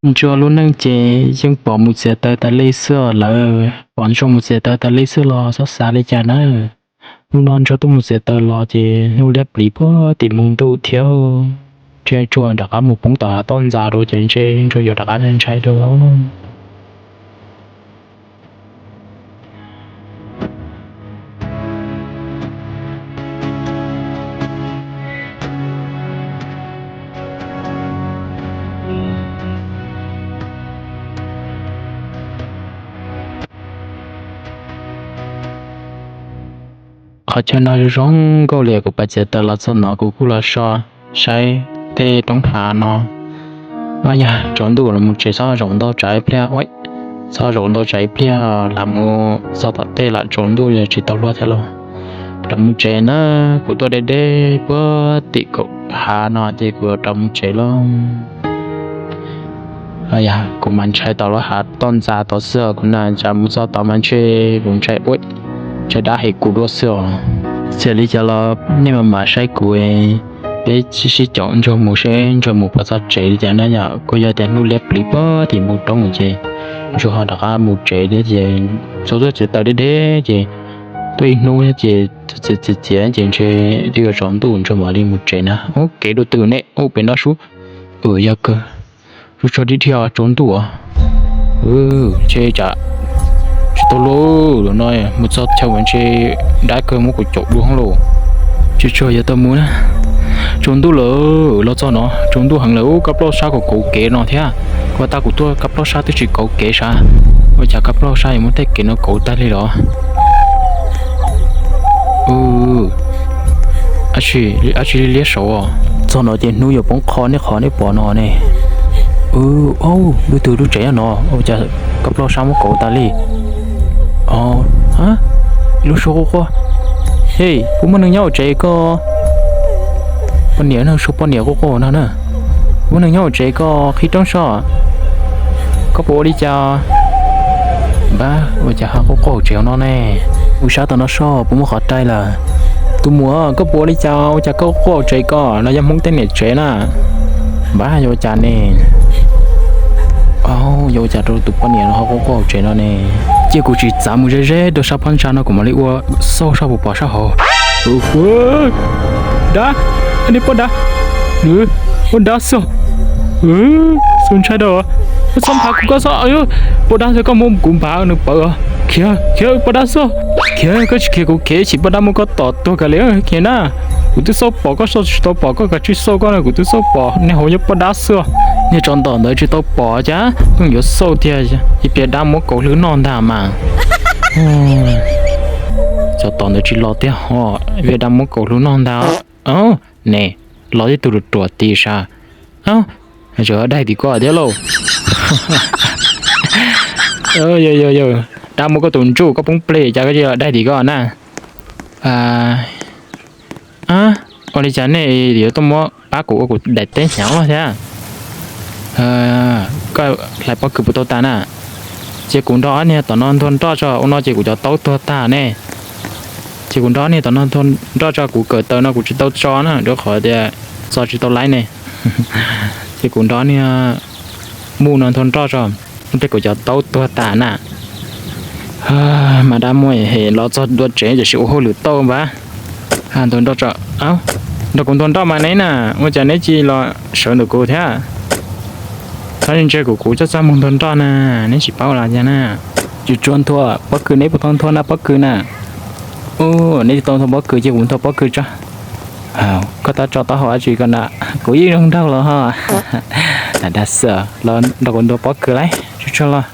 Ntsuag lub neej ces yeej pom mus txiav taws tas li xwb, lawv pom Ntsuag mus txiav taws tas li xwb los txhob xav li cas na. Hnub no Ntsuag tuaj mus txiav taws los ces hnub liab pliv puag tim mus ntuj thiab, ntshe Ntsuag rov qab mus poob tom hav toj ntxas rau ces ntshe Ntsuag yuav rov qab ntshai rau. Qhov chaw no zoo nkauj li, kuv pais txiav taws los txog no kuv kuj los so saib tej roob hav no. Yog tsaus ntuj los mus tsev, txhob zaum ntau tsam ib pliag, txhob zaum ntau tsam ib pliag lam mus txog tom tej lam tsaus ntuj tsis tau luag thiab lauj. Rov mus tsev na, kuv tuaj deb deb puag tim kaum hav no ces kuv rov mus tsev lauj. Kuv mas ntshai tom lub hav toj ntxas tod xwb, kuv na tsam mus txog tod mas ntshe kuv ntshai, ntshai dab heev kuv dua xwb os. Txawm li cas los nej mam mam saib kuv, peb sib caum Ntsuag mus seb Ntsuag mus puas txog tsev li cas na yom. Kuj yog tias hnub liab pliv puag tim mus roob ces Ntsuag ho rov qab mus tsev thiab ces txhua txhua tsev taws deb deb ces tuaj ib hnub thiab ces txiav txiav ces ntshe twb yuav tsaus ntuj Ntsuag mam li mus tsev na. Ub, kev dua twg ne? Ub, pem no sub. Yog kawg, sub tso dib dhia tsaus ntuj. Ntshe tsam tsis tau luag no mus txog chaw mas ntshe dab kawg muab kuv caum dua hoob lauj. Tsis tsuag yuav tau mus na. Tsaus ntuj lawm, los txog no tsaus ntuj heev lawm, kab plaub sab kom kauv kev no thiab. Ua tag kuv tuaj kab plaub sab twb tsis kauv kev sav. Ua cas kab plaub sab yuav muab tej kev no kauv tag li los? Dab tsi liab saud. Txog no ces hnub yuav poob qho nej qhov nej pom no ne. Lub twg lub tsev no, ua cas kab plaub sab muab kauv tas li. Lub suab quaj quaj. Hej, puas muaj neeg nyob hauv tsev ko? Poj niam no, suab poj niam quaj quaj no na. Muaj neeg nyob hauv tsev ko, qhib roob soj. Koj puas ua li cas? Npab, ua cas ho quaj quaj hauv tsev no ne? Ua sab tom no soj, puas muaj qhov rai lawm? Tus muam, koj puas ua li cas, ua cas koj quaj hauv tsev ko? No yog Hmoob tej niam tsev na. Npab, yog ua cas ne? Yog ua cas rau tus poj niam no ho quaj quaj hauv tsev no ne? Cia kuv tsis txav mus ze ze rau sab phab ntsa no kuv mam li ua xauj saj puas pom sab hauv. Dab, nej poj dab, poj dab xwb. Xu ntshai dab, txhob nphav kuv koj xwb. Poj dab xwb, koj muab kuv nphav nws pawv. Khiav, khiav poj dab xwb. Khiav, koj tsis khiav kuv khiav ib chim poj dab muab koj tom tuag kiag li. Khiav na, kuv twb xauj pom koj, xauj tsis tau pom koj, kav tsij xauj koj na, kuv twb xauj pom nej hauv nyob poj dab xwb. Niag tsov ntawm ntawd tsis tau pom cas pheej yuav xauj tiag, ib pliag dab muab kaus hlwb noj ntag mas. Tsov tom ntawd tsis los tiag ho, ib pliag dab muab kaus hlwb noj ntag. Ne, los tib tug ruam ruam tim sav. Ub, daig tim koj thiab lauj. Dab muab koj tus ntsuj koj poob plig cas koj tsis los daig tim koj na. Ua li cas nej yuav tuaj muab pab kuv ua kuv daim teb hnyav thiab? Koj hlais pob kws puas tau tas na? Cia kuv nrog ob niag tom no ntuag nroj tso, ua no ces kuv cov taub tuag tag ne. Cia kuv nrog ob niag tom no ntuag nroj tso, kuv kawm taws no kuv tsis tau tso na, rau qhov tias tso tsis tau laib ne. Cia kuv nrog ob niag muj no ntuag nroj tso, tej kuv cov taub tuag tas na. Mas dab muaj hem los txog dua tsev tiam sis ua hauj lwm tau npab. Ntuag nroj tso, nrog kuv ntuag nroj mas neb na, ua cas neb tsis los sawv ntawm kuv thiab? Tab sis ntshe kuv kuv coj txaj muag ntuag nroj na, neb tsis paub los cas na. Tsis tshua ntuag pob kws, neb puas tau ntuag na pob kws na? Neb tsis tau ntuag pob kws ces kuv ntuag pob kws tso. Koj tab tso taub hau dab tsi ko na? Kuv yeej zoo nraug los ho. Dab xwb, los nrog kuv ntuag pob kws lauj, tsuag tsuag los.